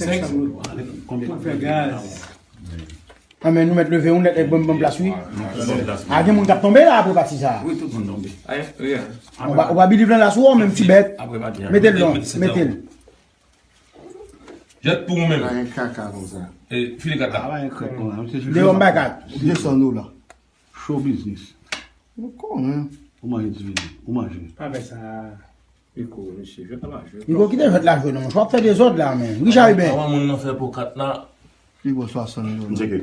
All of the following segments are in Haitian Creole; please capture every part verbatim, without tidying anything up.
Senk san goud. Pou fè gaz. Ah, men nou mèt leve yon nèt, banm, banm plas, wi. Ah, gen moun k ap tonbe la apre pati sa. Wi, tout moun tonbe. Ayen, wi. Ou pa, ou pa believe nan la sou ou menm, ti bèt. Mete l non, mete l. Jèt pou ou menm. Pa gen kaka konsa. E, file kat la. Pa gen kaka konsa. Deyò m bay kat. Desann ou la. Show business. Ou konnen. Ou manje ti vini. Ou manje. Pa fè sa. Rico, mesye, jwèt la pa jwe. Rico, kite jwèt la jwe non, monchè. W ap fè dezòd la, men. Richard Hubert. Avan moun nan fè pou kat la. Li bò swasannde dola. M tcheke.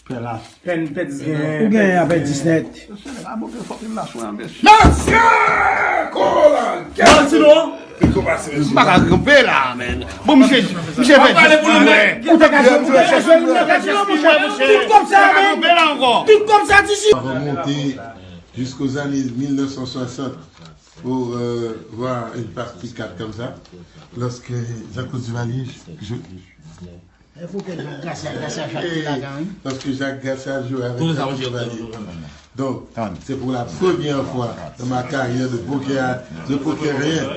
Pè la. Pè, pè dis gen. Ou gen a pè dis nèt. Mesye, la boke fòk li la sou an, mesye. Mesye! Kola! Gad sinon! Rico pase, mesye. M pa ka kanpe la, men. Bon, misye, misye fè dis nèt. Ou te ka jwe, ou te ka jwe, ou te ka jwe, monchè, monchè. Tout kòb sa, men. Tout kòb sa, ti si. Remonté jusqu'aux années mille neuf cent soixante pour euh, voir une partie quatre comme ça, lorsque Jean-Claude Duvalier, je, E pou ke Jacques Garcia, Garcia Jacques te ladan, wi. Lorsque Jacques Garcia joue avec Jean-Claude Duvalier. Donc, c'est pour la première fois dans ma carrière de poker, de pokerien.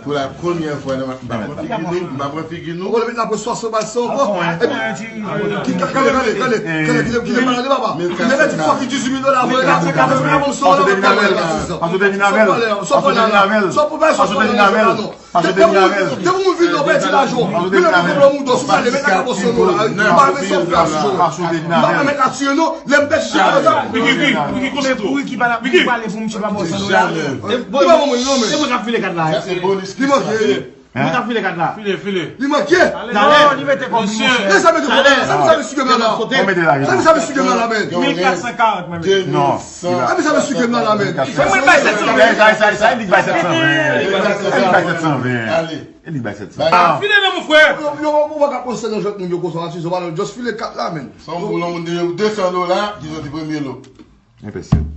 Pour la première fois dans ma, ma première figure, ma première figure, nou. Ou met la pou swasant bal sa ankò. Epi, ki, kale, kale, kale, kale, ki, ki, ki, papa. Li te di fòk ki dizuit mil dola, vre, la, se katreven mil sa, la, katreven mil. Sa pou bay, sa pou bay, sa pou bay, sa pou bay, non. Achte Demi Amèl. Depi moun vin nan pèdi lajan. Vin nan pèdi lajan. Mwen pa met la tiye non. Lè m pèdi lajan. Wiki, wiki, wiki, konnen tou. Wiki, konnen tou. Wiki, pa la, wiki, pale pou misye pa bon san dola. Li pa bon moun non, men. Se mwen k ap file kat la. Li manke. Mwen k ap file kat la. File, file. Li manke. Talè. Non, li mete kòb li, monchè. Lè sa mete kòb la. Sa mete sou kèm la. Sa mete la. Sa mete sou kèm la, men. Mil kat san karant, mwen. Non. Sa mete sou kèm la, men. Mwen bay sèt san ven. Sa, sa, sa, sa, li bay sèt san ven. Li bay sèt san ven. Allez. E li bay sèt san. File non, mon frè. Yo, yo, yo, ou pa ka pran sèt nan jwèt moun yo konsa, ati, so pa non, just file kat la, men. San pou yon moun de desan dola ki soti premye lo. Enpesib.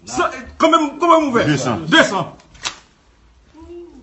Sa, kanmenm, kanmenm ouvè. Desan. Desan.